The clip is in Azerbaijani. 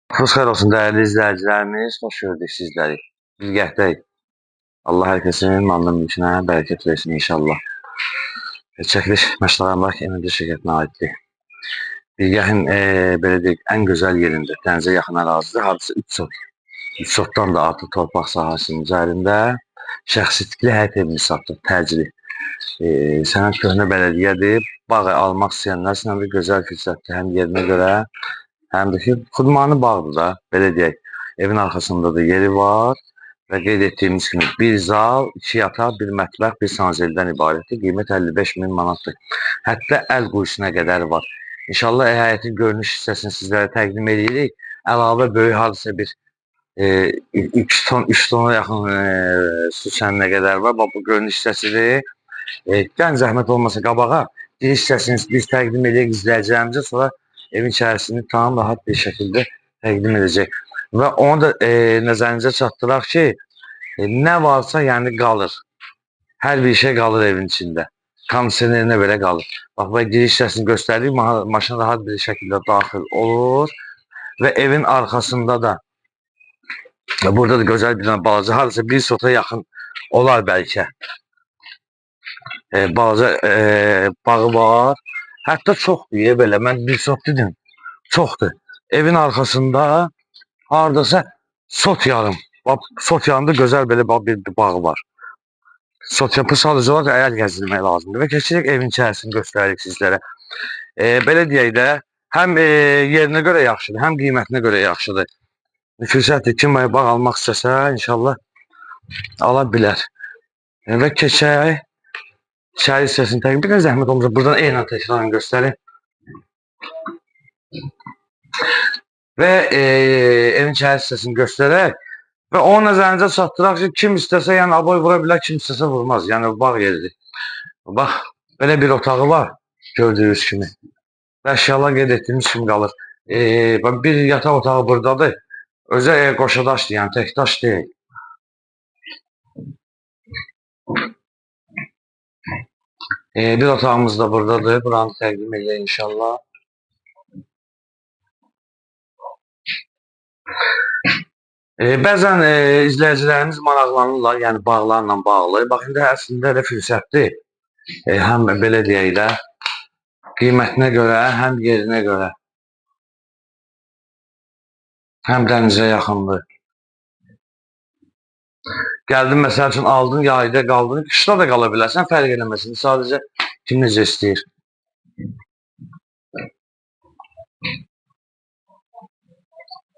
Xoş xeyir olsun dəyərli izləyicilərimiz, xoş gördük sizləri. Bilgəhdəyik. Allah hər kəsin malına mülkünə bərəkət versin inşallah. Çəkiliş Məşəl Əmlak M1 şirkətinə aiddir. Bilgəhin belə deyək, ən gözəl yerində, dənizə yaxın ərazidə, hardasa 3 sot. 3 sotdan da artıq torpaq sahəsinin üzərində şəxsi tipli həyət evini satdıq, təcili. Sənəd köhnə bələdiyyədir. Bağı almaq istəyənlər üçün bir gözəl fürsətdir, həm yerinə görə, həm də ki, xudmanı bağdır da, belə deyək. Evin arxasında da yeri var və qeyd etdiyimiz kimi bir zal, 2 yataq, bir mətbəx, bir sanzeldən ibarətdir. Qiymət 55.000 manatdır. Hətta əl quyusuna qədər var. İnşallah həyətin görünüş hissəsini sizlərə təqdim edirik. Əlavə böyük hardasa bir 3 ton, 3 tona yaxın su çəninə qədər var. Bax, bu görünüş hissəsidir. Gəlin zəhmət olmasa qabağa giriş hissəsini biz təqdim edək izləyicilərimizə, sonra evin içərisini tam rahat bir şəkildə təqdim edəcək. Və onu da nəzərinizə çatdıraq ki, nə varsa yəni qalır. Hər bir şey qalır evin içində. Kondisionerinə belə qalır. Bax, bu giriş hissəsini göstərdik. Maşın rahat bir şəkildə daxil olur. Və evin arxasında da burada da gözəl bir dənə balaca, hardasa bir sota yaxın olar bəlkə. Balaca bağı var. Hətta çoxdur, belə. Mən bir sot dedim. Çoxdur. Evin arxasında hardasa sot yarım. Bax, sot yarımda gözəl belə bir bağı var. Sot yapı sadəcə olaraq əl gəzdirmək lazımdır. Və keçirik evin içərisini göstəririk sizlərə. Belə deyək də, həm yerinə görə yaxşıdır, həm qiymətinə görə yaxşıdır. Fürsətdir, kim bağ almaq istəsə, inşallah ala bilər. Və keçək içəri hissəsini təqdim. Bir də zəhmət olmasa buradan eynən təkrarən göstərim. Və evin içəri hissəsini göstərək və onu nəzərinizə çatdıraq ki, kim istəsə, yəni aboy vura bilər, kim istəsə vurmaz. Yəni bağ yeridir. Bax, belə bir otağı var, gördüyünüz kimi. Və əşyalar qeyd etdiyimiz kimi qalır. Bir yataq otağı buradadır. Özə qoşadaşdır, yəni tək daş deyil. Bir otağımız da buradadır. Buranı təqdim edək inşallah. Bəzən izləyicilərimiz maraqlanırlar, yəni bağlarla bağlı. Bax, indi əslində elə fürsətdir. Həm belə deyək də, qiymətinə görə, həm yerinə görə. Həm dənizə yaxındır. Gəldin, məsəl üçün, aldın, yayda qaldın, qışda da qala bilərsən, fərq eləməsin. Sadəcə kim necə istəyir.